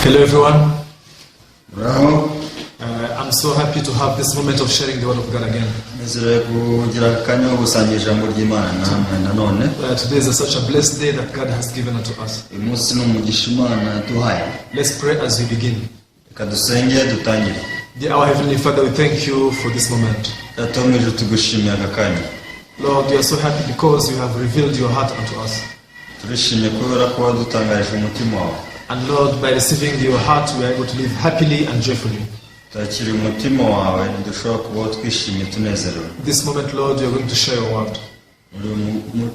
Hello, everyone. Muraho. I'm so happy to have this moment of sharing the Word of God again. Nezerewe kugira akanya ko gusangira ijambo ry'Imana namwe nanone. Today is such a blessed day that God has given unto us. Uyu munsi ni umugisha Imana yaduhaye. Let's pray as we begin. Reka dusenge dutangire. Dear our Heavenly Father, we thank you for this moment. Data wo mu ijuru, tugushimiye aka kanya. Lord, we are so happy because you have revealed your heart unto us. Turishimye kubera ko wadutangarije umutima wawe. And Lord, by receiving your heart, we are able to live happily and joyfully. Twakiriye umutima wawe, ntidushobora kubaho twishimye tunezerewe. This moment, Lord, you are going to share your word. Muri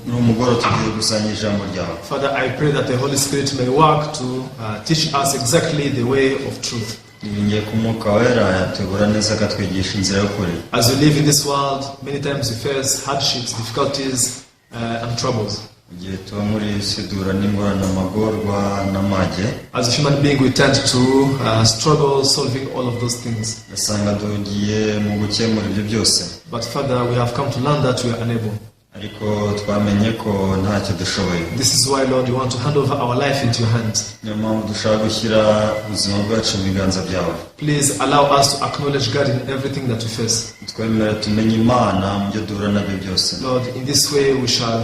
uyu mugoroba tugiye gusangira ijambo ryawe. Father, I pray that the Holy Spirit may work to teach us exactly the way of truth. Niringiye ko Umwuka Wera yatuyobora neza akatwigisha inzira y'ukuri. As we live in this world, many times we face hardships, difficulties, and troubles. Mu gihe tuba muri iyi si duhura n'ingorane, amagorwa n'amage. As a human being, we tend to struggle solving all of those things. Ugasanga duhugiye mu gukemura ibyo byose. But Father, we have come to learn that we are unable. Ariko twamenye ko ntacyo dushoboye. This is why, Lord, we want to hand over our life into your hands. Niyo mpamvu dushaka gushyira ubuzima bwacu mu biganza byawe. Please allow us to acknowledge God in everything that we face. Twemere tumenye Imana mu byo duhura nabyo byose. Lord, in this way we shall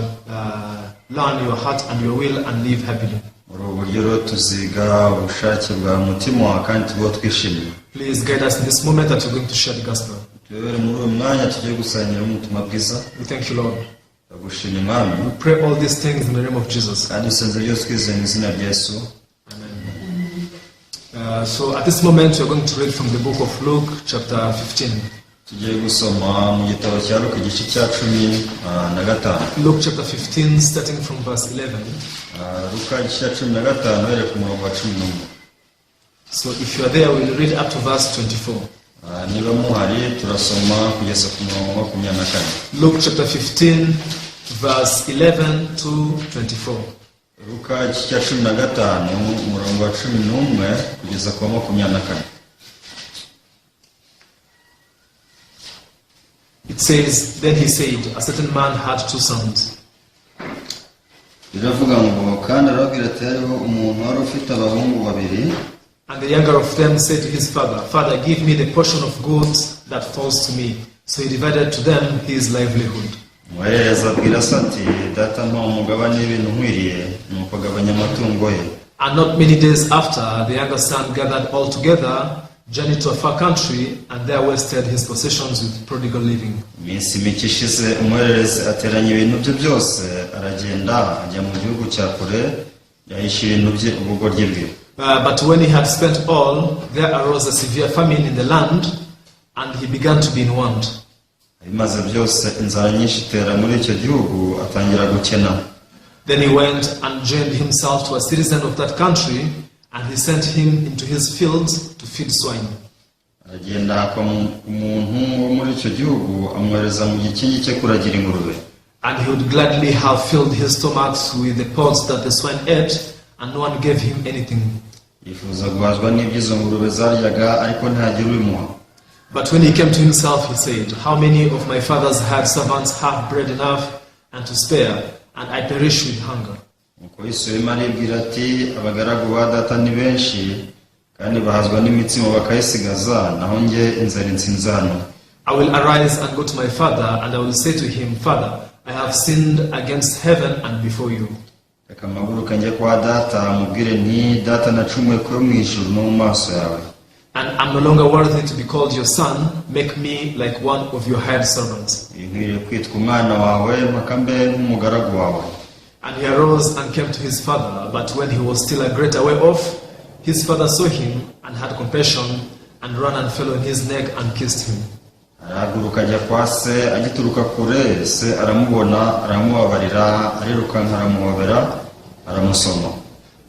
learn your heart and your will and live happily. Muri ubu buryo rero tuziga ubushake bwa mutima wawe kandi tubeho twishimye. Please guide us in this moment that we're going to share the gospel. Tuyobore muri uyu mwanya tugiye gusangira ubutumwa bwiza. We thank you, Lord. Turagushimye, Mwami. We pray all these things in the name of Jesus. Kandi dusenze byose twizeye mu izina rya Yesu. Amen. So at this moment, we are going to read from the book of Luke, chapter 15. Tugiye gusoma mu gitabo cya Luka, igice cya 15. Luke chapter 15, starting from verse 11. Luka igice cya 15, uhereye ku murongo wa 11. So if you are there, we'll read up to verse 24. Niba muhari, turasoma kugeza ku murongo wa 24. Luke chapter 15, verse 11 to 24. Luka igice cya 15, umurongo wa 11 kugeza ku wa 24. It says, "Then he said, A certain man had two sons. Biravuga ngo: "Kandi arababwira ati: Hariho umuntu wari ufite abahungu babiri. And the younger of them said to his father, 'Father, give me the portion of goods that falls to me.' So he divided to them his livelihood. Umuhererezi abwira se ati: 'Data, mpa umugabane w'ibintu nkwiriye.' Nuko agabanya amatungo ye. And not many days after, the younger son gathered all together, journeyed to a far country, and there wasted his possessions with prodigal living. Iminsi mike ishize, umuhererezi ateranya ibintu bye byose, aragenda ajya mu gihugu cya kure, yahisha ibintu bye ubugoryi bwe. But when he had spent all, there arose a severe famine in the land, and he began to be in want. Abimaze byose, inzara nyinshi itera muri icyo gihugu, atangira gukena. Then he went and joined himself to a citizen of that country, and he sent him into his fields to feed swine. Aragenda ahakwa umuntu wo muri icyo gihugu, amwohereza mu gikingi cye kuragira ingurube. And he would gladly have filled his stomachs with the pods that the swine ate, and no one gave him anything. Yifuza guhazwa n'ibyo izo ngurube zaryaga, ariko ntihagira ubimuha. But when he came to himself, he said, 'How many of my father's hired servants have bread enough and to spare, and I perish with hunger?' Nuko yisubiyemo aribwira ati: 'Abagaragu ba data ni benshi kandi bahazwa n'imitsima bakayisigaza, naho njye inzara insinze hano. I will arise and go to my father, and I will say to him, Father, I have sinned against heaven and before you. Reka mpaguruke njye kwa data, mubwire nti: Data, nacumuye ku Yo mu ijuru no mu maso yawe. And I'm no longer worthy to be called your son. Make me like one of your hired servants.' Nkwiriye kwitwa umwana wawe, mpaka mbe nk'umugaragu wawe." And he arose and came to his father. But when he was still a great way off, his father saw him and had compassion, and ran and fell on his neck and kissed him. Arahaguruka ajya kwa se. Agituruka kure, se aramubona, aramubabarira, arirukanka aramuhobera, aramusoma.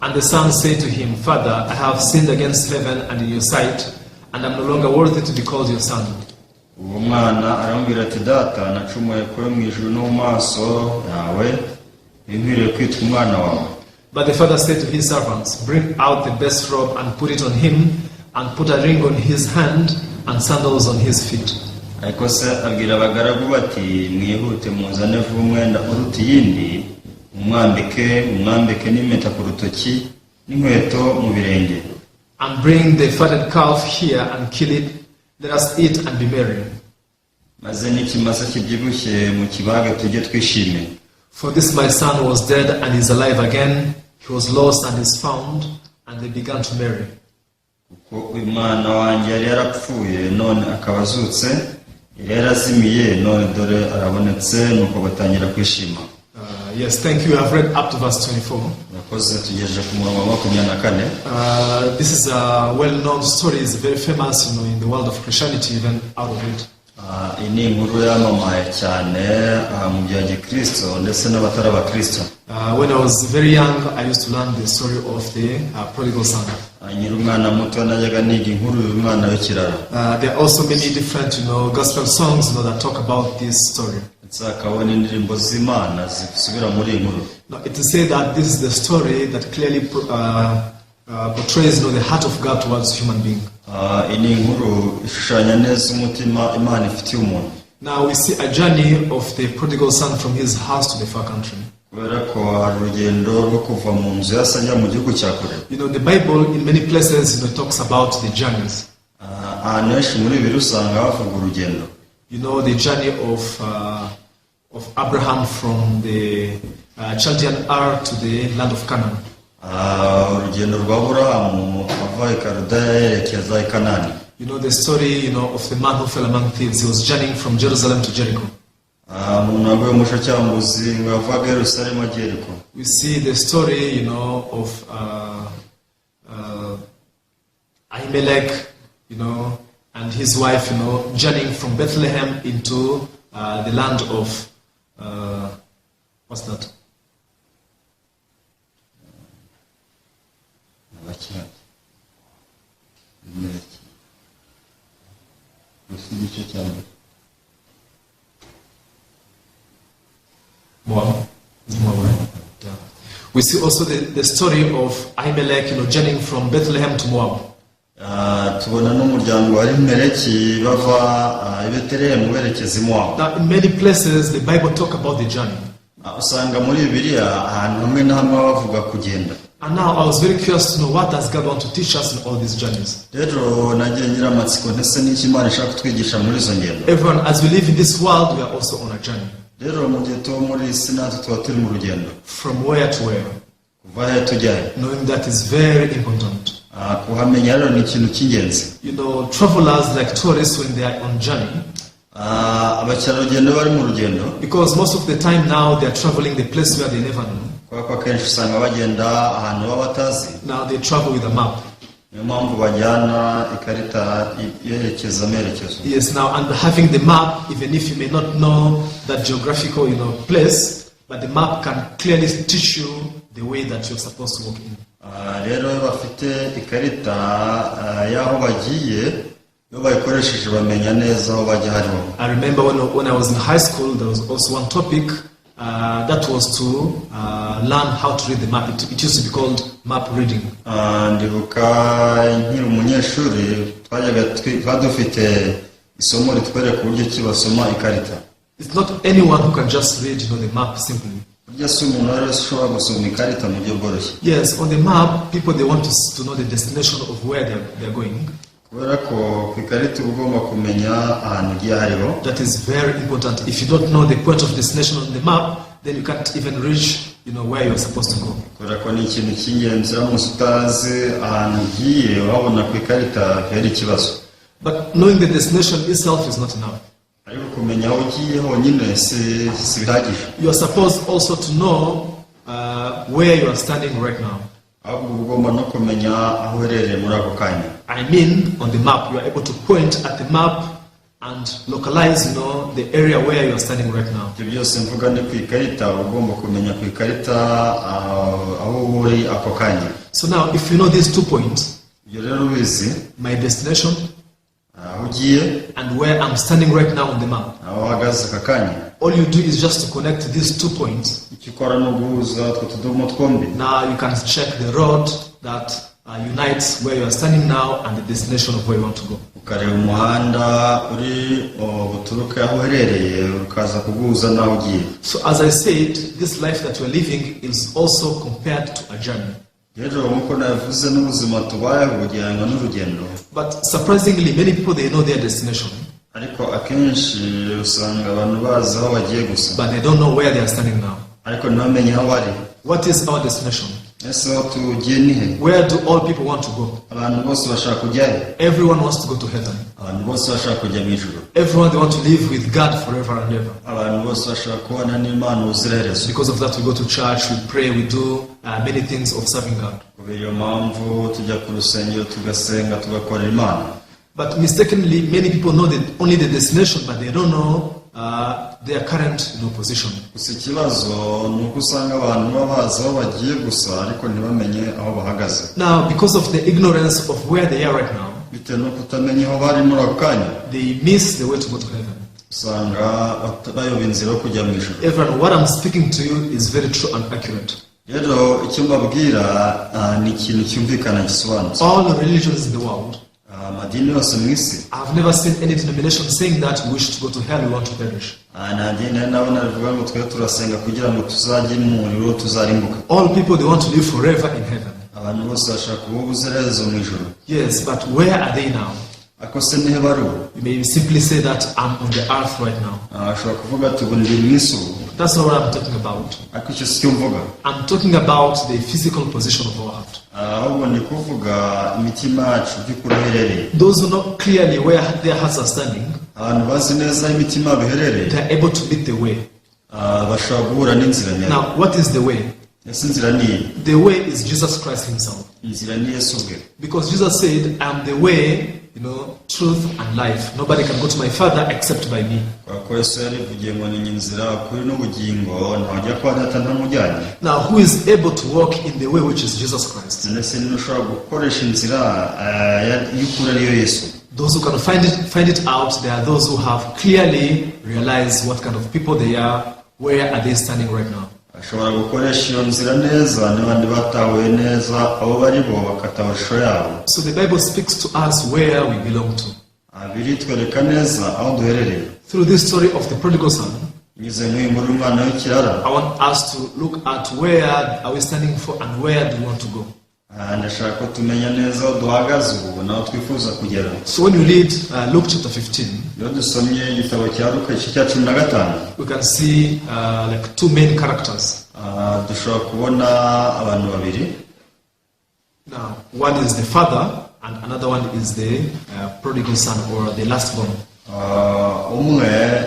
And the son said to him, 'Father, I have sinned against heaven and in your sight, and am no longer worthy to be called your son.' Uwo mwana aramubwira ati: 'Data, nacumuye ku Yo mu ijuru no mu maso yawe, ntinkwiriye kwitwa umwana wawe.' But the father said to his servants, 'Bring out the best robe and put it on him, and put a ring on his hand and sandals on his feet. Ariko se abwira abagaragu bati: 'Mwihute muzane vuba umwenda uruta iyindi, mumwambike, mumwambike n'impeta ku rutoki n'inkweto mu birenge. And bring the fatted calf here and kill it. Let us eat and be merry. Maze n'ikimasa kibyibushye mukibage tujye twishime. For this my son was dead and is alive again. He was lost and is found. And they began to marry. Kuko uyu mwana wanjye yari yarapfuye none akaba azutse, yari yarazimiye none dore arabonetse. Nuko batangira kwishima. Yes, thank you. I've read up to verse 24. Murakoze, tugejeje ku murongo wa 24. This is a well-known story. It's very famous in the world of Christianity, even out of it. Ah, iyi ni inkuru yamamaye cyane mu bya gikristo ndetse n'abatari abakristo. When I was very young, I used to learn the story of the prodigal son. Ah, nkiri umwana muto najyaga niga inkuru y'umwana w'ikirara. There are also many different gospel songs that talk about this story. Ndetse hakaba n'indirimbo z'Imana zisubira muri iyi nkuru. Now, it is said that this is the story that clearly portrays the heart of God towards human being. Ah, iyi ni inkuru ishushanya neza umutima Imana ifitiye umuntu. Now we see a journey of the prodigal son from his house to the far country. Kubera ko hari urugendo rwo kuva mu nzu ya se ajya mu gihugu cya kure. The Bible in many places talks about the journeys. Ah, ahantu henshi muri Bibiliya usanga bavuga urugendo. The journey of Abraham from the Chaldean Ur to the land of Canaan. Ah, urugendo rwa Aburahamu ava i Kaludaya yerekeza i Kanani. The story of the man who fell among thieves. He was journeying from Jerusalem to Jericho. Ah, umuntu waguye mu cyambuzi ngo yavaga i Yerusalemu ajya Yeriko. We see the story of Ahimelech and his wife journeying from Bethlehem into the land of, what's that? Abakirage. Ahimeleki. Gusa igice cya mbere. Moab. Is Moab, right? Yeah. We see also the story of Ahimelech journeying from Bethlehem to Moab. Ah, tubona n'umuryango wa Elimeleki bava i Betelehemu berekeza i Mowabu. Now, in many places, the Bible talk about the journey. Ah, usanga muri Bibiliya ahantu hamwe na hamwe bavuga kugenda. And now I was very curious to know, what does God want to teach us in all these journeys? Rero nagiye ngira amatsiko ndetse n'icyo Imana ishaka kutwigisha muri izo ngendo. Everyone, as we live in this world, we are also on a journey. Rero mu gihe tuba muri iyi si natwe tuba turi mu rugendo. From where to where? Kuva he tujya he? Knowing that is very important. Ah, kuhamenya rero ni ikintu cy'ingenzi. Travelers like tourists when they are on journey, Ah, abakerarugendo bari mu rugendo, because most of the time now they are traveling the place where they never know. Kubera ko akenshi usanga bagenda ahantu baba batazi. Now they travel with a map. Niyo mpamvu bajyana ikarita yerekeza amerekezo. Yes, now, and having the map, even if you may not know that geographical place, but the map can clearly teach you the way that you're supposed to walk in. Ah, rero iyo bafite ikarita y'aho bagiye, iyo bayikoresheje bamenya neza aho bajya hariho. I remember when I was in high school, there was also one topic that was to learn how to read the map. It used to be called map reading. Ah, ndibuka nkiri umunyeshuri twajyaga twari dufite isomo ritwereka uburyo ki basoma ikarita. It's not anyone who can just read the map simply. Burya si umuntu uwo ari we wese ushobora gusoma ikarita mu buryo bworoshye. Yes, on the map, people, they want to know the destination of where they're going. Kubera ko ku ikarita uba ugomba kumenya ahantu ugiye hariho. That is very important. If you don't know the point of destination on the map, then you can't even reach where you're supposed to go. Kubera ko ni ikintu cy'ingenzi, uramutse utazi ahantu ugiye wabona ku ikarita byari ikibazo. But knowing the destination itself is not enough. Ariko kumenya aho ugiye honyine si bihagije. You are supposed also to know where you are standing right now. Ahubwo uba ugomba no kumenya aho uherereye muri ako kanya. I mean, on the map, you are able to point at the map and localize the area where you are standing right now. Ibyo byose mvuga ni ku ikarita, uba ugomba kumenya ku ikarita aho uri ako kanya. So now, if you know these 2 points, Ibyo rero ubizi, my destination aho ugiye and where I'm standing right now on the map, aho uhagaze aka kanya, all you do is just to connect these 2 points. Icyo ukora ni uguhuza utwo tudomo twombi. Now you can check the road that unites where you are standing now and the destination of where you want to go. Ukareba umuhanda uri buturuke aho uherereye ukaza kuguhuza n'aho ugiye. So as I said, this life that we're living is also compared to a journey. Rero nk'uko nabivuze, n'ubuzima tubayeho bugereranywa n'urugendo. But surprisingly, many people, they know their destination, Ariko akenshi usanga abantu bazi aho bagiye gusa, but they don't know where they are standing now. Ariko ntibamenye aho bari. What is our destination? Ese aho tugiye ni he? Where do all people want to go? Abantu bose bashaka kujya he? Everyone wants to go to heaven. Abantu bose bashaka kujya mu ijuru. Everyone, they want to live with God forever and ever. Abantu bose bashaka kubana n'Imana ubuziraherezo. Because of that, we go to church, we pray, we do many things of serving God. Kubera iyo mpamvu tujya ku rusengero, tugasenga, tugakorera Imana. But mistakenly, many people know only the destination, but they don't know their current position. Gusa ikibazo ni uko usanga abantu baba bazi aho bagiye gusa, ariko ntibamenye aho bahagaze. Now, because of the ignorance of where they are right now, Bitewe no kutamenya aho bari muri ako kanya, they miss the way to go to heaven. Usanga bayoba inzira yo kujya mu ijuru. Everyone, what I'm speaking to you is very true and accurate. Rero icyo mbabwira ni ikintu cyumvikana, gisobanutse. All religions in the world, Amadini yose mu isi, I've never seen any denomination saying that we wish to go to hell, we want to perish. Nta dini nari nabona rivuga ngo twe turasenga kugira ngo tuzajye mu muriro, tuzarimbuka. All people, they want to live forever in heaven. Abantu bose bashaka kuba ubuziraherezo mu ijuru. Yes, but where are they now? Ariko se nihe bari ubu? You may simply say that I'm on the earth right now. Ashobora kuvuga ati ubu ndi mu isi ubu. That's not what I'm talking about. Ariko icyo si cyo mvuga. I'm talking about the physical position of our heart. Ahubwo ndi kuvuga imitima yacu by'ukuri aho iherereye. Those who know clearly where their hearts are standing, Abantu bazi neza aho imitima yabo iherereye, they are able to meet the way. Bashobora guhura n'inzira nyayo. Now, what is the way? Ese inzira ni iyi? The way is Jesus Christ Himself. Inzira ni Yesu ubwe. Because Jesus said, "I am the way, truth and life. Nobody can go to my Father except by me." Kubera ko Yesu yarivugiye ngo ni inzira, ukuri n'ubugingo, ntawujya kwa Data ntamujyanye. Now, who is able to walk in the way which is Jesus Christ? Ndetse niba ushobora gukoresha inzira y'ukuri ariyo Yesu. Those who can find it out, they are those who have clearly realized what kind of people they are, where are they standing right now. Ashobora gukoresha iyo nzira neza n'abandi batahuye neza abo bari bo, bakatahura ishusho yabo. So the Bible speaks to us where we belong to. Biritwereka neza aho duherereye. Through this story of the prodigal son, Binyuze muri iyi nkuru y'umwana w'ikirara, I want us to look at where are we standing for and where do we want to go. Ndashaka ko tumenya neza aho duhagaze ubu n'aho twifuza kugera. So when you read Luke chapter 15, Iyo dusomye igitabo cya Luka igice cya 15, we can see like two main characters. Dushobora kubona abantu babiri. Now, one is the father, and another one is the prodigal son or the last born. Umwe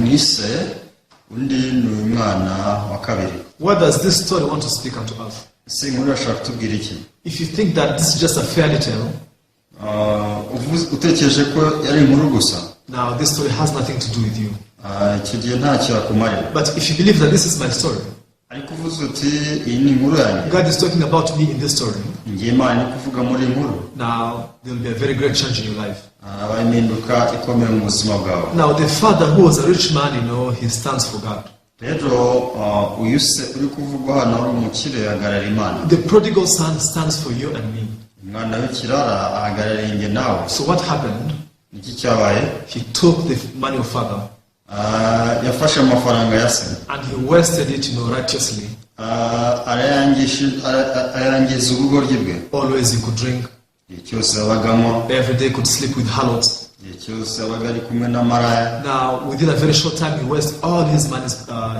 ni se, undi ni umwana wa kabiri. What does this story want to speak unto us? Ese inkuru irashaka kutubwira iki? If you think that this is just a fairy tale, Utekereje ko yari inkuru gusa, now this story has nothing to do with you. Icyo gihe ntacyo yakumarira. But if you believe that this is my story, Ariko uvuze uti iyi ni inkuru yanjye, God is talking about me in this story, ngiye Imana iri kuvuga muri iyi nkuru, now there will be a very great change in your life. Habaye impinduka ikomeye mu buzima bwawe. Now, the father who was a rich man, he stands for God. Rero uyu se uri kuvugwa hano ari umukire ahagarara Imana. The prodigal son stands for you and me. Umwana w'ikirara ahagarariye njye nawe. So what happened? Niki cyabaye? He took the money of father Yafashe amafaranga ya se and he wasted it righteously. Ayangiza ubugoryi bwe. Always he could drink. Igihe cyose yabagamo. Every day he could sleep with harlots. Igihe cyose yabaga ari kumwe n'amaraya. Now, within a very short time, he wasted all his money,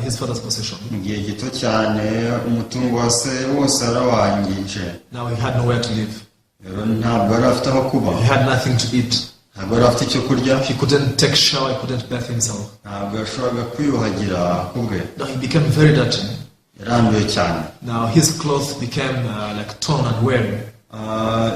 his father's possession. Mu gihe gito cyane umutungo wa se wose yarawangije. Now he had nowhere to live. Rero ntabwo yari afite aho kuba. He had nothing to eat. Ntabwo yari afite icyo kurya. He couldn't take shower. He couldn't bathe himself. Ntabwo yashoboraga kwiyuhagira ku bwe. Now he became very dirty. Yaranduye cyane. Now his clothes became like torn and weary.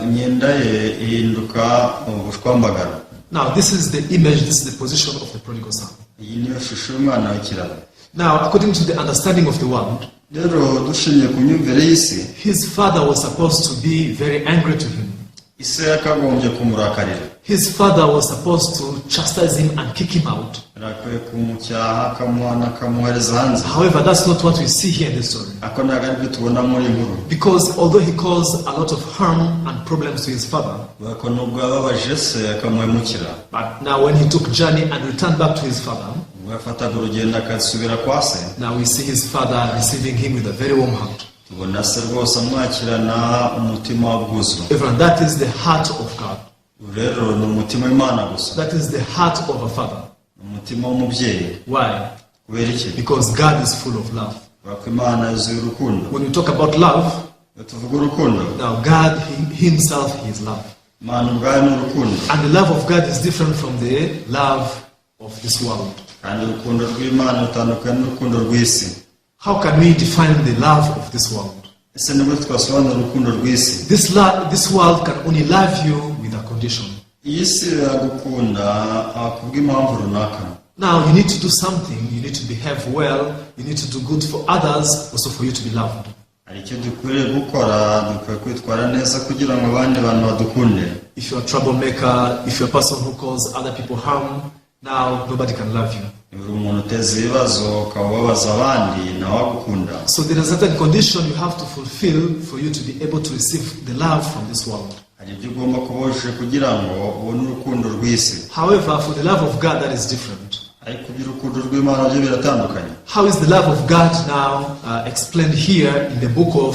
Imyenda ye ihinduka ubushwambagara. Now this is the image, this is the position of the prodigal son. Iyi niyo shusho y'umwana w'ikirara. Now, according to the understanding of the world, Rero dushingiye ku myumvire y'isi, his father was supposed to be very angry to him. Ise yakagombye kumurakarira. His father was supposed to chastise him and kick him out. Yari akwiye kumucyaha, akamuhana, akamwohereza hanze. However, that's not what we see here in this story. Ariko ntabwo aribyo tubona muri iyi nkuru. Because although he caused a lot of harm and problems to his father, Kubera ko nubwo yababaje se akamuhemukira, but now when he took journey and returned back to his father, ubwo yafataga urugendo akasubira kwa se, now we see his father receiving him with a very warm heart. Tubona se rwose amwakirana umutima w'ubwuzu. Everyone, that is the heart of God. Ubu rero ni umutima w'Imana gusa. That is the heart of a father. Ni umutima w'umubyeyi. Why? Kubera iki? Because God is full of love. Kubera ko Imana yuzuye urukundo. When we talk about love, Iyo tuvuga urukundo, now God Himself is love. Imana ubwayo ni urukundo. And the love of God is different from the love of this world. Kandi urukundo rw'Imana rutandukanye n'urukundo rw'isi. How can we define the love of this world? Ese nibwo twasobanura urukundo rw'isi? This world can only love you with a condition. Iyi si iragukunda kubw'impamvu runaka. Now, you need to do something, you need to behave well, you need to do good for others, also for you to be loved. Hari icyo dukwiriye gukora, dukwiye kwitwara neza kugira ngo abandi bantu badukunde. If you're a troublemaker, if you're a person who causes other people harm, now nobody can love you. Niba uri umuntu uteza ibibazo ukaba ubabaza abandi, nawe agukunda. So there is a certain condition you have to fulfill for you to be able to receive the love from this world. Hari ibyo ugomba kuba wujuje kugira ngo ubone urukundo rw'isi. However, for the love of God, that is different. Ariko iby'urukundo rw'Imana byo biratandukanye. How is the love of God now explained here in the book of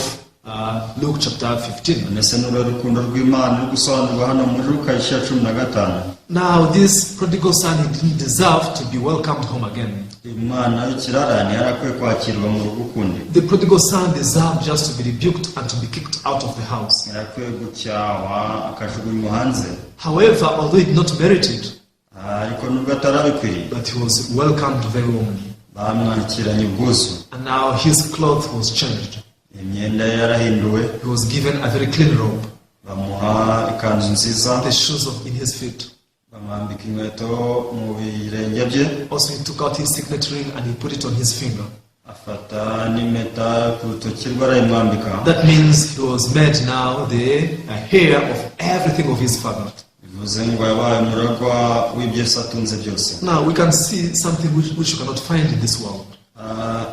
Luke chapter 15? None se niba urukundo rw'Imana ruri gusobanurwa hano muri Luka igice cya 15? Now, this prodigal son, he didn't deserve to be welcomed home again. Uyu mwana w'ikirara ntiyari akwiye kwakirwa mu rugo ukundi. The prodigal son deserved just to be rebuked and to be kicked out of the house. Yari akwiye gucyahwa akajugunywa hanze. However, although he did not merit it, Ariko nubwo atarabikwiriye, but he was welcomed very warmly. Bamwakiranye ubwuzu. And now his cloth was changed. Imyenda ye yarahinduwe. He was given a very clean robe, Bamuha ikanzu nziza, the shoes in his feet. Bamwambika inkweto mu birenge bye. Also, he took out his signet ring and he put it on his finger. Afata n'impeta ku rutoki rwe arayimwambika. That means he was made now the heir of everything of his father. Bivuze ngo yabaye umuragwa w'ibyo se atunze byose. Now we can see something which you cannot find in this world.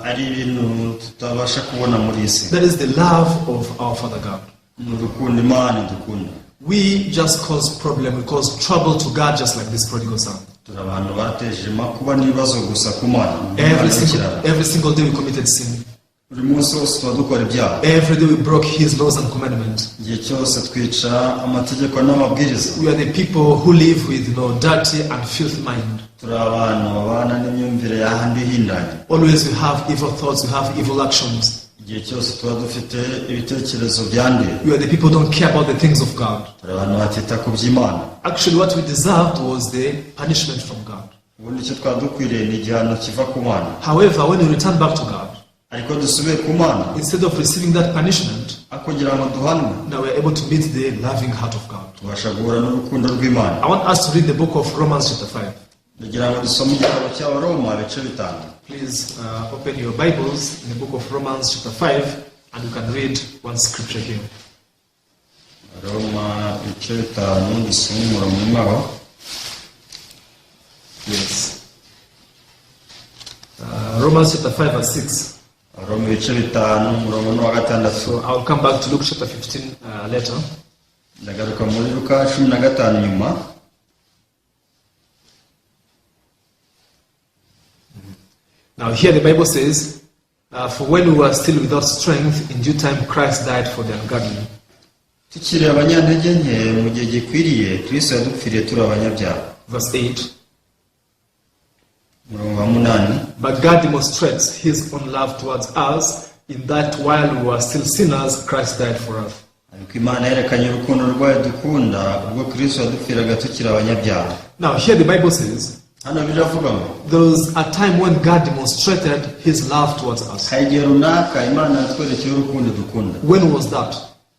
Ari ibintu tutabasha kubona muri iyi si. That is the love of our Father God. Ni urukundo Imana idukunda. We just cause problem, we cause trouble to God just like this prodigal son. Turi abantu bateje amakuba n'ibibazo gusa ku Mana. Every single, every single day we committed sin. Buri munsi wose tuba dukora ibyaha. Every day we broke his laws and commandments. Igihe cyose twica amategeko n'amabwiriza. We are the people who live with dirty and filthy mind. Turi abantu babana n'imyumvire y'ahandi ihindanye. Always we have evil thoughts, we have evil actions. Igihe cyose tuba dufite ibitekerezo byanduye. We are the people who don't care about the things of God. Turi abantu batita ku by'Imana. Actually, what we deserved was the punishment from God. Ubundi icyo twaba dukwiriye ni igihano kiva ku Mana. However, when we return back to God, Ariko dusubiye ku Mana, instead of receiving that punishment, aho kugira ngo duhanwe, now we are able to meet the loving heart of God. Tubasha guhura n'urukundo rw'Imana. I want us to read the book of Romans chapter 5. Ndagira ngo dusome igitabo cy'Abaroma ibice 5. Please open your Bibles in the book of Romans chapter 5, and you can read one scripture here. Roma ibice 5, dusome umurongo umwe aho. Yes. Romans chapter 5, verse 6. Roma ibice 5, umurongo ni uwa 6. So I'll come back to Luke chapter 15 later. Ndagaruka muri Luka 15 nyuma. Now, here the Bible says, "For when we were still without strength, in due time Christ died for the ungodly." Tukiri abanyantege nke, mu gihe gikwiriye Kristo yadupfiriye turi abanyabyaha. Verse 8. Umurongo wa 8. "But God demonstrates his own love towards us in that while we were still sinners, Christ died for us." Ariko Imana yerekanye urukundo rwayo dukunda ubwo Kristo yadupfiraga tukiri abanyabyaha. Now, here the Bible says, Hano biravuga ngo there was a time when God demonstrated his love towards us. Hari igihe runaka Imana yatwerekeye urukundo dukunda. When was that?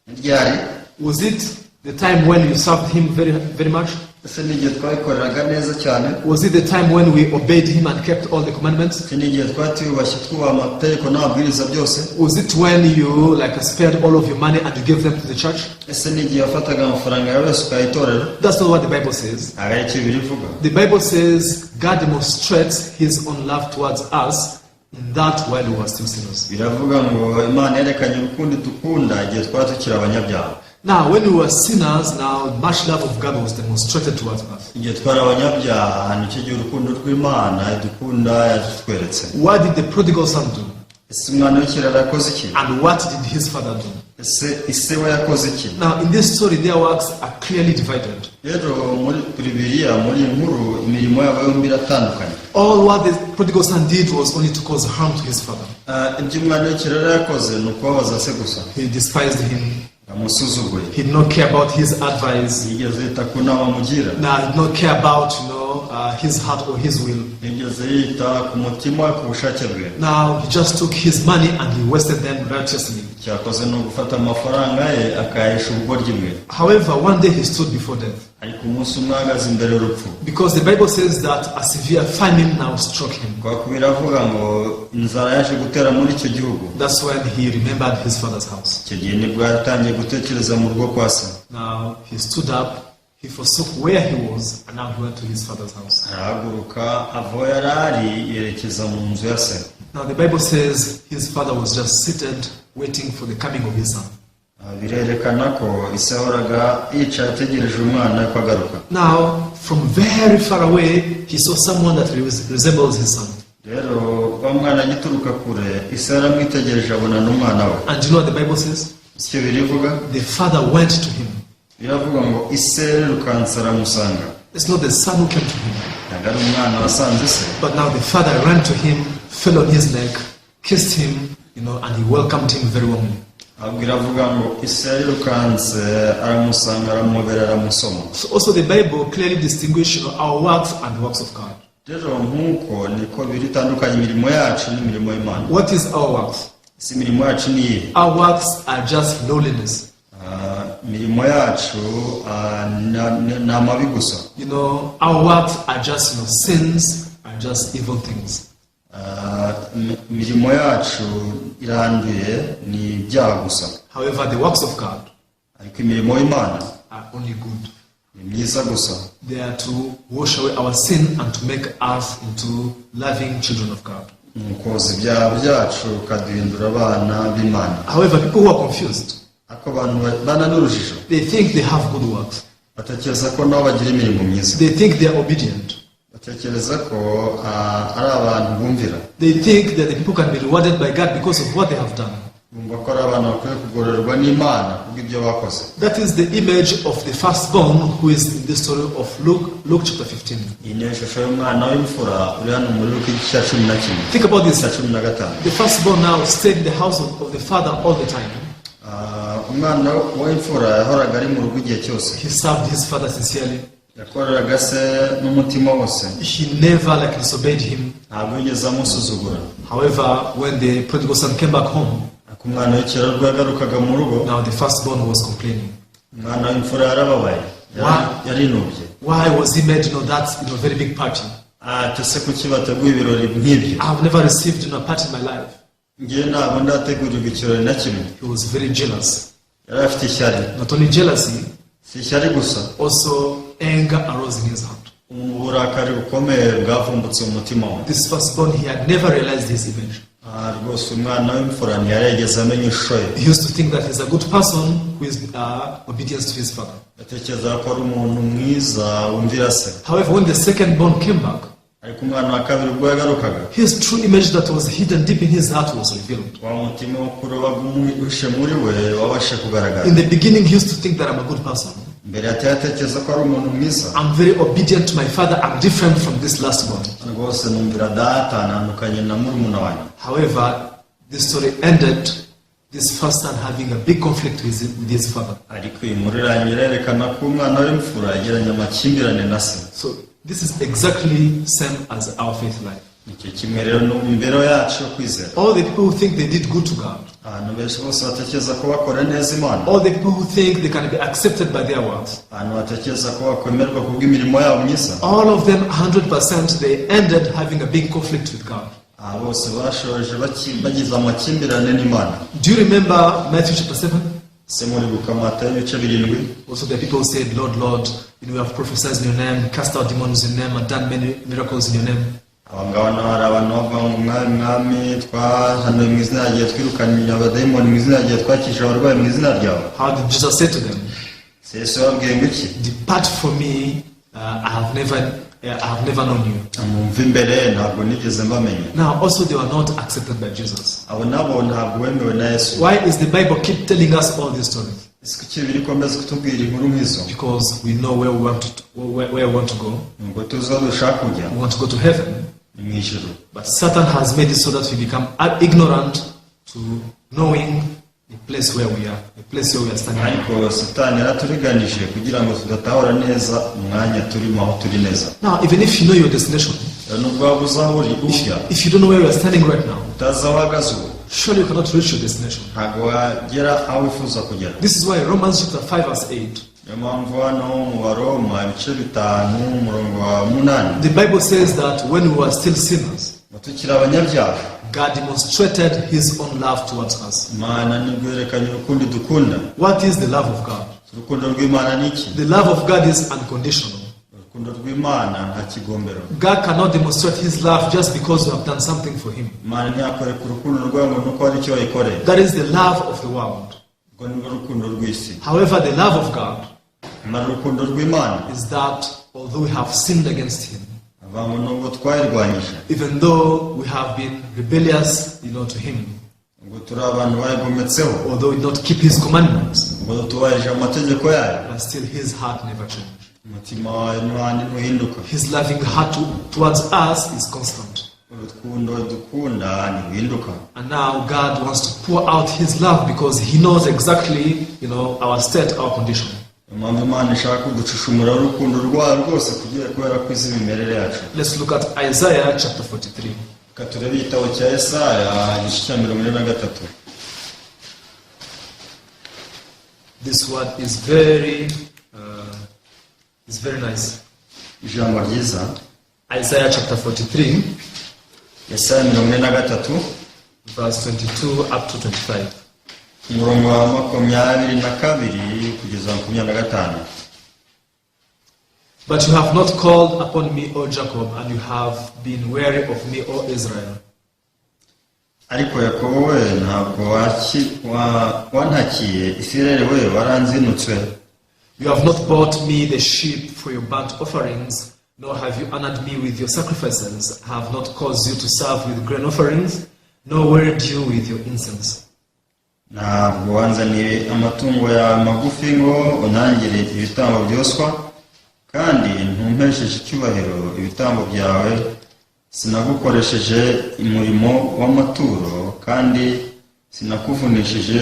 Ni ryari? Was it the time when you served him very, very much? Ese ni igihe twayikoreraga neza cyane? Was it the time when we obeyed him and kept all the commandments? Ese ni igihe twatiyubashye twubaha amategeko n'amabwiriza byose? Was it when you like spared all of your money and you gave them to the church? Ese ni igihe wafataga amafaranga yawe yose ukayaha itorero? That's not what the Bible says. Ntabwo ari cyo Bibiliya ivuga. The Bible says God demonstrates his own love towards us in that while we were still sinners. Biravuga ngo Imana yerekanye urukundo dukunda igihe twari tukiri abanyabyaha. Now, when we were sinners, now much love of God was demonstrated towards us. Igihe twari abanyabyaha, nicyo gihe urukundo rw'Imana idukunda yatweretse. What did the prodigal son do? Ese umwana w'ikirara yakoze iki? And what did his father do? Ese ise we yakoze iki? Now, in this story, their works are clearly divided. Rero muri Bibiliya, muri iyi nkuru, imirimo yabo yombi iratandukanye. All what the prodigal son did was only to cause harm to his father. Ah, ibyo umwana w'ikirara yakoze ni ukubabaza se gusa. He despised him. Yamusuzuguye. He did not care about his advice. Yigeze yita ku nama amugira. Now, he did not care about his heart or his will. Yigeze yita ku mutima we, ku bushake bwe. Now, he just took his money and he wasted them righteously. Icyo yakoze ni ugufata amafaranga ye akayahisha ubugoryi bwe. However, one day he stood before death. Ariko umunsi umwe ahagaze imbere y'urupfu. Because the Bible says that a severe famine now struck him. Kubera ko biravuga ngo inzara yaje gutera muri icyo gihugu. That's when he remembered his father's house. Icyo gihe nibwo yatangiye gutekereza mu rugo kwa se. Now he stood up, he forsook where he was, and now he went to his father's house. Arahaguruka, ava aho yari ari, yerekeza mu nzu ya se. Now the Bible says his father was just seated waiting for the coming of his son. Ah, birerekana ko ise yahoraga yicaye ategereje umwana ko agaruka. Now, from very far away, he saw someone that resembles his son. Rero wa mwana agituruka kure, ise yaramwitegereje abona n'umwana we. And you know what the Bible says? Icyo birivuga? The father went to him. Biravuga ngo ise yarirukanse aramusanga. It's not the son who came to him, Ntabwo ari umwana wasanze se. But now the father ran to him, fell on his neck, kissed him, and he welcomed him very warmly. Ahubwo iravuga ngo ise yarirukanse aramusanga, aramuhobera, aramusoma. So also the Bible clearly distinguishes our works and the works of God. Rero nk'uko niko biri itandukanye imirimo yacu n'imirimo y'Imana. What is our works? Ese imirimo yacu ni iyihe? Our works are just lowliness. Ah, imirimo yacu, ah, ni amabi gusa. Our works are just sins, are just evil things. Ah, imirimo yacu iranduye, ni ibyaha gusa. However, the works of God Ariko imirimo y'Imana are only good. ni myiza gusa. They are to wash away our sin and to make us into loving children of God. Ni ukoza ibyaha byacu ukaduhindura abana b'Imana. However, people who are confused, Ariko abantu bana n'urujijo, they think they have good works. batekereza ko nabo bagira imirimo myiza. They think they are obedient. Batekereza ko, ah, ari abantu bumvira. They think that the people can be rewarded by God because of what they have done. Bumva ko ari abantu bakwiye kugororerwa n'Imana kubw'ibyo bakoze. That is the image of the firstborn who is in the story of Luke, Luke chapter 15. Iyi ni ishusho y'umwana w'imfura uri hano muri Luka igice cya 11. Think about this. Cya 15. The firstborn now stayed in the house of the father all the time. Ah, umwana w'imfura yahoraga ari mu rugo igihe cyose. He served his father sincerely. Yakoreraga se n'umutima wose. He never like disobeyed him. Ntabwo yigeze amusuzugura. However, when the prodigal son came back home, Ariko umwana w'ikirara ubwo yagarukaga mu rugo, now the firstborn was complaining. Umwana w'imfura yarababaye. Yarinubye. Why was he made that very big party? Ati ese kuki bateguye ibirori nk'ibyo? I have never received a party in my life. Ngewe ntabwo ndategurirwa ikirori na kimwe. He was very jealous. Yari afite ishyari. Not only jealousy, Si ishyari gusa, also anger arose in his heart. Uburakari bukomeye bwavumbutse mu mutima we. This firstborn, he had never realized his image. Ah, rwose umwana w'imfura ntiyarigeze amenya ishusho ye. He used to think that he's a good person who is obedient to his father. Yatekerezaga ko ari umuntu mwiza wumvira se. However, when the second born came back, Ariko umwana wa kabiri ubwo yagarukaga, his true image that was hidden deep in his heart was revealed. Wa mutima wo kurobaga uhishe muri we wabashe kugaragara. In the beginning, he used to think that I'm a good person. Mbere yateye atekereza ko ari umuntu mwiza. I'm very obedient to my father. I'm different from this last born. Rwose numvira data, ntandukanye na murumuna wanjye. However, this story ended this first son having a big conflict with his father. Ariko iyi nkuru irangira irerekana ko umwana w'imfura yagiranye amakimbirane na se. So this is exactly same as our faith life. Nicyo kimwe rero no mu mibereho yacu yo kwizera. All the people who think they did good to God, Abantu benshi bose batekereza ko bakora neza Imana, all the people who think they can be accepted by their works, abantu batekereza ko bakwemerwa kubw'imirimo yabo myiza, all of them 100%, they ended having a big conflict with God. Aba bose bashoje bagize amakimbirane n'Imana. Do you remember Matthew chapter 7? Se muribuka Matayo ibice 7? Also, the people said, "Lord, Lord, we have prophesied in your name, cast out demons in your name, and done many miracles in your name." Aba ngaba nabo hari abantu bavuga ngo mwami, mwami, twahanuye mu izina ryawe, twirukanye abadayimoni mu izina ryawe, twakijije abarwayi mu izina ryawe. How did Jesus say to them? Se Yesu yababwiye ngo iki? "Depart from me, I have never I have never known you." Mumve imbere ntabwo nigeze mbamenya. Now, also, they were not accepted by Jesus. Abo nabo ntabwo bemewe na Yesu. Why is the Bible keep telling us all these stories? Ese kuki Bibiliya ikomeza kutubwira inkuru nk'izo? Because we know where we want to go. Nubwo tuzi aho dushaka kujya. We want to go to heaven. Ni mu ijuru. But Satan has made it so that we become ignorant to knowing the place where we are, the place where we are standing. Ariko Satani yaraturiganije kugira ngo tudatahura neza umwanya turimo aho turi neza. Now, even if you know your destination, Rero nubwo waba uzi aho uri ujya, if you don't know where you are standing right now, utazi aho uhagaze ubu, surely you cannot reach your destination. Ntabwo wagera aho wifuza kugera. This is why Romans chapter 5 verse 8, Niyo mpamvu hano mu Baroma ibice 5 umurongo wa 8, the Bible says that when we were still sinners, ngo tukiri abanyabyaha, God demonstrated his own love towards us. Imana nibwo yerekanye urukundo idukunda. What is the love of God? Urukundo rw'Imana ni iki? The love of God is unconditional. Urukundo rw'Imana nta kigombero. God cannot demonstrate his love just because you have done something for him. Imana ntiyakwereka urukundo rwayo ngo nuko hari icyo wayikoreye. That is the love of the world. Urwo nirwo rukundo rw'isi. However, the love of God Nyamara urukundo rw'Imana is that although we have sinned against him, avuga ngo nubwo twayirwanyije, even though we have been rebellious to him, ngo turi abantu bayigometseho, although we did not keep his commandments, ngo tutubahirije amategeko yayo, but still his heart never changed. Umutima wayo n'uhandi ntuhinduka. His loving heart towards us is constant. Urukundo dukunda ntiruhinduka. And now God wants to pour out his love because he knows exactly our state, our condition. Niyo mpamvu Imana ishaka kuducushumura urukundo rwayo rwose kugira kubera ko izi imimerere yacu. Let's look at Isaiah chapter 43. Reka turebe igitabo cya Yesaya igice cya 43. This word is very nice. Ijambo ryiza. Isaiah chapter 43, Yesaya 43, verse 22 up to 25. Umurongo wa 22 kugeza 25. "But you have not called upon me, O Jacob, and you have been weary of me, O Israel." Ariko Yakobo we ntabwo waki- wa- wantakiye, Isirayeli we waranzinutswe. "You have not bought me the sheep for your burnt offerings, nor have you honored me with your sacrifices. I have not caused you to serve with grain offerings, nor wearied you with your incense." Ntabwo wanzaniye amatungo yawe magufi ngo untangire ibitambo byoswa, kandi ntumpesheje icyubahiro ibitambo byawe. Sinagukoresheje umurimo w'amaturo, kandi sinakuvunishije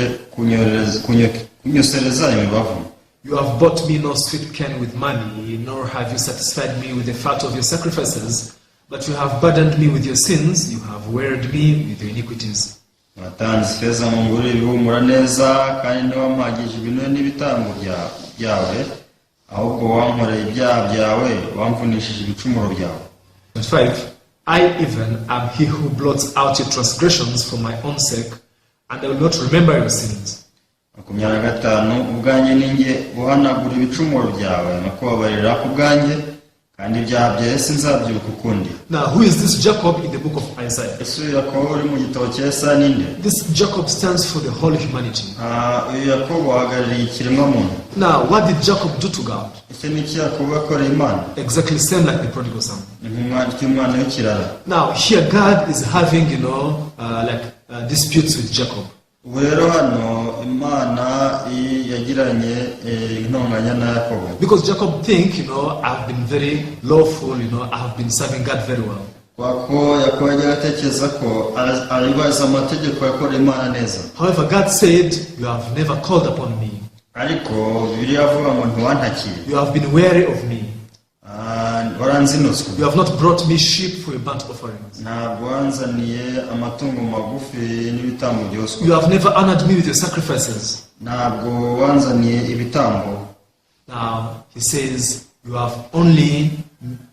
kunyosereza imibavu. "You have bought me no sweet cane with money, nor have you satisfied me with the fat of your sacrifices, but you have burdened me with your sins, you have wearied me with your iniquities." Watanze ifeza ngo ngure ibihumura neza, kandi ntiwampagije ibinure n'ibitambo byawe, ahubwo wankoreye ibyaha byawe, wamvunishije ibicumuro byawe. 5. "I even am he who blots out your transgressions for my own sake, and I will not remember your sins." 25 Ubwanjye ni njye uhanagura ibicumuro byawe nkakubabarira ku bwanjye, kandi ibyaha byawe sinzabyibuka ukundi. Now, who is this Jacob in the book of Isaiah? Ese uyu Yakobo uri mu gitabo cya Yesaya ninde? This Jacob stands for the whole humanity. Ah, uyu Yakobo ahagarariye ikiremwamuntu. Now, what did Jacob do to God? Ese ni iki Yakobo yakoreye Imana? Exactly same like the prodigal son. Ni nk'umwana cy'umwana w'ikirara. Now, here God is having like disputes with Jacob. Ubu rero hano Imana yagiranye intonganya na Yakobo. Because Jacob think, "I've been very lawful, I have been serving God very well." Kubera ko Yakobo yajyaga atekereza ko arubahiriza amategeko yakoreye Imana neza. However, God said, "You have never called upon me." Ariko Bibiliya avuga ngo ntiwantakiye. "You have been weary of me." Ah, waranzinutswe. "You have not brought me sheep for your burnt offerings." Ntabwo wanzaniye amatungo magufi n'ibitambo byoswa. "You have never honored me with your sacrifices." Ntabwo wanzaniye ibitambo. Now, he says, "You have only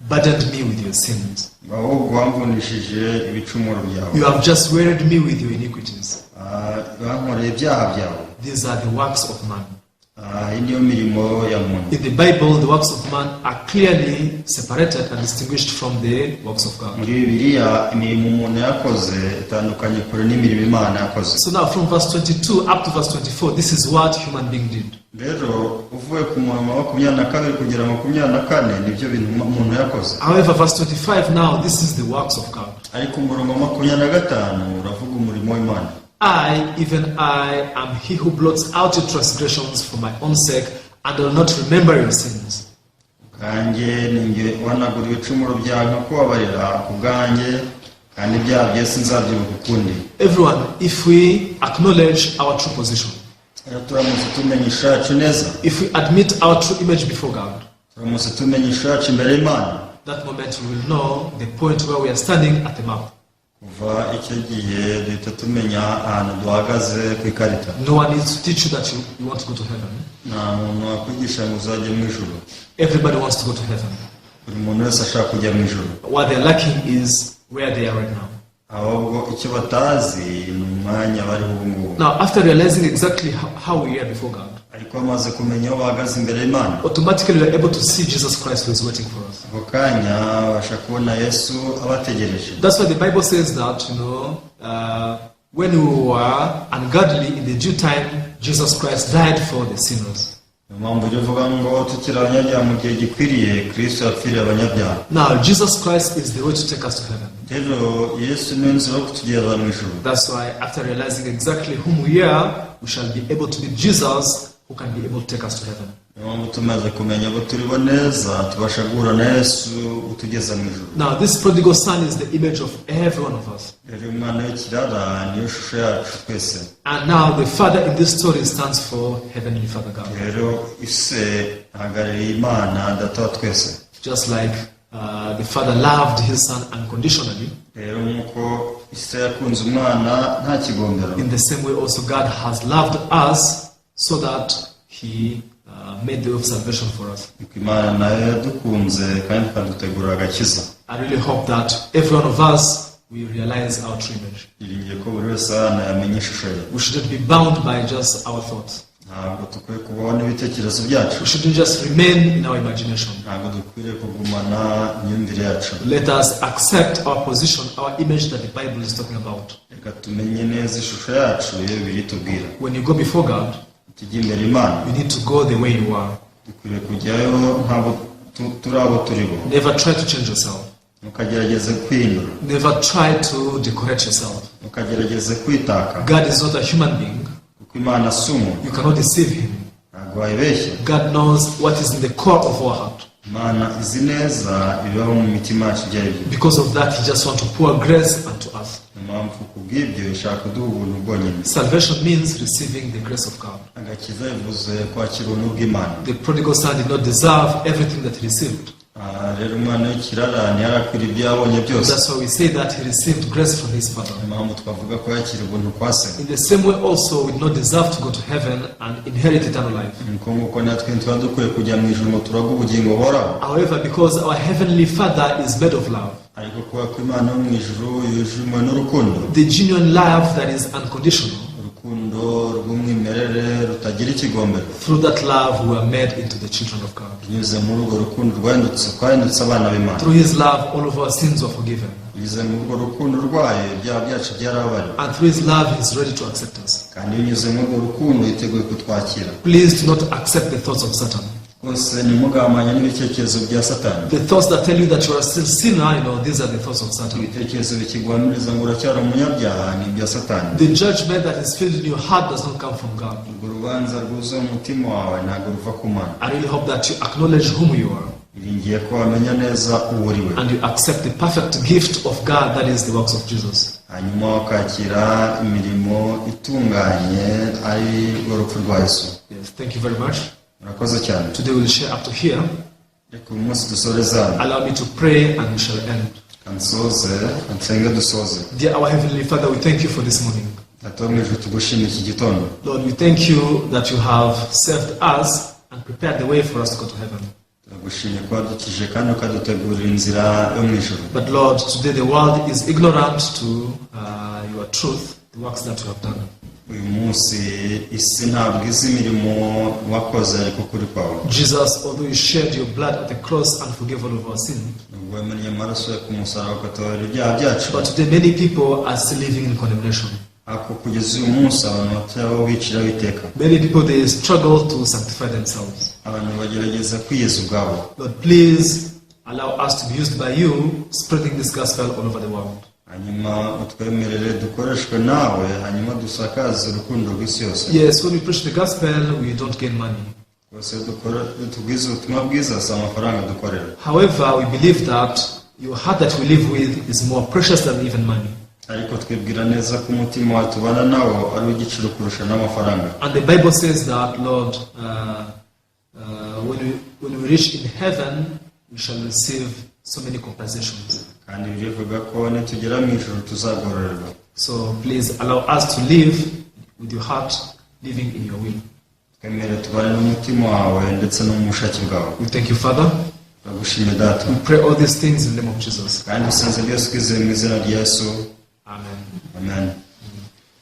burdened me with your sins." Ahubwo wamvunishije ibicumuro byawe. "You have just wearied me with your iniquities." Ah, wankoreye ibyaha byawe. These are the works of man. Ah, iyi niyo mirimo ya muntu. In the Bible, the works of man are clearly separated and distinguished from the works of God. Muri Bibiliya imirimo umuntu yakoze itandukanye kure n'imirimo Imana yakoze. So now, from verse 22 up to verse 24, this is what human being did. Rero uvuye ku murongo wa 22 kugera 24 nibyo bintu umuntu yakoze. However, verse 25 now, this is the works of God. Ariko umurongo wa 25 uravuga umurimo w'Imana. I, even I, am he who blots out your transgressions for my own sake, and will not remember your sins. Ubwanjye ni njye uhanagura ibicumuro byawe nkakubabarira ku bwanjye kandi ibyaha byawe sinzabyibuka ukundi. Everyone, if we acknowledge our true position, Rero turamutse tumenya ishusho yacu neza, if we admit our true image before God, turamutse tumenya ishusho yacu imbere y'Imana, that moment we will know the point where we are standing at the map. Kuva icyo gihe duhita tumenya ahantu duhagaze ku ikarita. No one needs to teach you that you want to go to heaven. Nta muntu wakwigisha ngo uzajye mu ijuru. Everybody wants to go to heaven. Buri muntu wese ashaka kujya mu ijuru. What they're lacking is where they are right now. Ahubwo icyo batazi ni umwanya bariho ubu ngubu. Now, after realizing exactly how we are before God, Ariko bamaze kumenya aho bahagaze imbere y'Imana, automatically we are able to see Jesus Christ who is waiting for us. Ako kanya babasha kubona Yesu abategereje. That's why the Bible says that when we were ungodly in the due time, Jesus Christ died for the sinners. Niyo mpamvu ujya uvuga ngo tukiri abanyabyaha mu gihe gikwiriye Kristo yapfiriye abanyabyaha. Now, Jesus Christ is the way to take us to heaven. Rero Yesu niwe nzira yo kutugeza mu ijuru. That's why, after realizing exactly whom we are, we shall be able to meet Jesus, who can be able to take us to heaven. Niyo mpamvu tumaze kumenya abo turibo neza tubasha guhura na Yesu utugeza mu ijuru. Now, this prodigal son is the image of every one of us. Rero uyu mwana w'ikirara niyo shusho yacu twese. And now, the father in this story stands for Heavenly Father God. Rero ise ahagarariye Imana Data wa twese. Just like the father loved his son unconditionally, Rero nk'uko ise yakunze umwana nta kigombero, in the same way also God has loved us so that he made the way of salvation for us. Niko Imana nayo yadukunze kandi ikadutegurira agakiza. I really hope that every one of us will realize our true image. Niringiye ko buri wese hano yamenya ishusho ye. We shouldn't be bound by just our thoughts. Ntabwo dukwiye kubaho n'ibitekerezo byacu. We shouldn't just remain in our imagination. Ntabwo dukwiriye kugumana imyumvire yacu. Let us accept our position, our image that the Bible is talking about. Reka tumenye neza ishusho yacu iyo Bibiliya itubwira. When you go before God, Tujye imbere Imana, you need to go the way you are. Dukwiriye kujyayo ntabwo turi abo turi bo. Never try to change yourself. Ntukagerageze kwihindura. Never try to decorate yourself. Ntukagerageze kwitaka. God is not a human being. Kuko Imana si umuntu. You cannot deceive him. Ntabwo wayibeshya. God knows what is in the core of our heart. Imana izi neza ibibaho mu mitima yacu ibyo ari byo. Because of that, he just wants to pour grace unto us. Niyo mpamvu kubw'ibyo ishaka kuduha ubuntu bwonyine. Salvation means receiving the grace of God. Agakiza bivuze kwakira ubuntu bw'Imana. The prodigal son did not deserve everything that he received. Ah, rero umwana w'ikirara ntiyarakwira ibyo yabonye byose. That's why we say that he received grace from his father. Niyo mpamvu twavuga ko yakira ubuntu kwa se. In the same way, also, we do not deserve to go to heaven and inherit eternal life. Nuko nguko natwe ntituba dukwiye kujya mu ijuru ngo turage ubugingo buhoraho. However, because our heavenly Father is made of love, Ariko kuba ko Imana yo mu ijuru yujujwe n'urukundo, the genuine love that is unconditional, urukundo rw'umwimerere rutagira ikigombero, through that love we are made into the children of God. Binyuze muri urwo rukundo rwahindutse twahindutse abana b'Imana. Through his love, all of our sins were forgiven. Binyuze muri urwo rukundo rwayo ibyaha byacu byarababariwe. And through his love, he is ready to accept us. Kandi binyuze muri urwo rukundo yiteguye kutwakira. Please do not accept the thoughts of Satan. Rwose ntimugamanye n'ibitekerezo bya Satani. The thoughts that tell you that you are still sinner, these are the thoughts of Satan. Ibitekerezo bikiguhamiriza ngo uracyari umunyabyaha ni ibya Satani. The judgment that is filled in your heart does not come from God. Urwo rubanza rwuzuye umutima wawe ntabwo ruva ku Mana. I really hope that you acknowledge whom you are Iringiye ko wamenya neza uwo uri we, and you accept the perfect gift of God, that is the works of Jesus. Hanyuma wakakira imirimo itunganye ari rwo rupfu rwa Yesu. Yes, thank you very much. Murakoze cyane. Today we'll share up to here. Reka uyu munsi dusoreze hano. Allow me to pray and we shall end. Kansoze nsenge dusoze. Dear our Heavenly Father, we thank you for this morning. Data wo mu ijuru tugushimira iki gitondo. Lord, we thank you that you have saved us and prepared the way for us to go to heaven. Turagushimye ko wadukije kandi ukadutegurira inzira yo mu ijuru. But Lord, today the world is ignorant to your truth, the works that you have done. Uyu munsi isi ntabwo izi imirimo wakoze, ariko ukuri kwawe. Jesus, although you shed your blood at the cross and forgave all of our sin, Nubwo wamennye amaraso yawe ku musaraba ukatubabarira ibyaha byacu, but today many people are still living in condemnation. Ariko kugeza uyu munsi abantu batariho biciraho iteka. Many people, they struggle to sanctify themselves. Abantu bagerageza kwiyeza ubwabo. Lord, please allow us to be used by you, spreading this gospel all over the world. Hanyuma utwemerere dukoreshwe nawe, hanyuma dusakaze urukundo rw'isi yose. Yes, when we preach the gospel, we don't gain money. Rwose iyo dukora, iyo tubwiza ubutumwa bwiza, si amafaranga dukorera. However, we believe that your heart that we live with is more precious than even money. Ariko twibwira neza ko umutima wawe tubana nawo ari uw'igiciro kurusha n'amafaranga. And the Bible says that, Lord, when we reach in heaven, we shall receive so many compensations. Kandi birivuga ko nitugera mu ijuru tuzagororerwa. So please allow us to live with your heart, living in your will. Twemere tubane n'umutima wawe ndetse no mu bushake bwawe. We thank you, Father. Turagushimye, Data. We pray all these things in the name of Jesus. Kandi dusenze byose twizeye mu izina rya Yesu. Amen. Amen.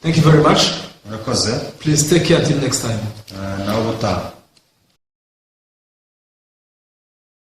Thank you very much. Murakoze. Please take care until next time. Eh, nawe ubutaha.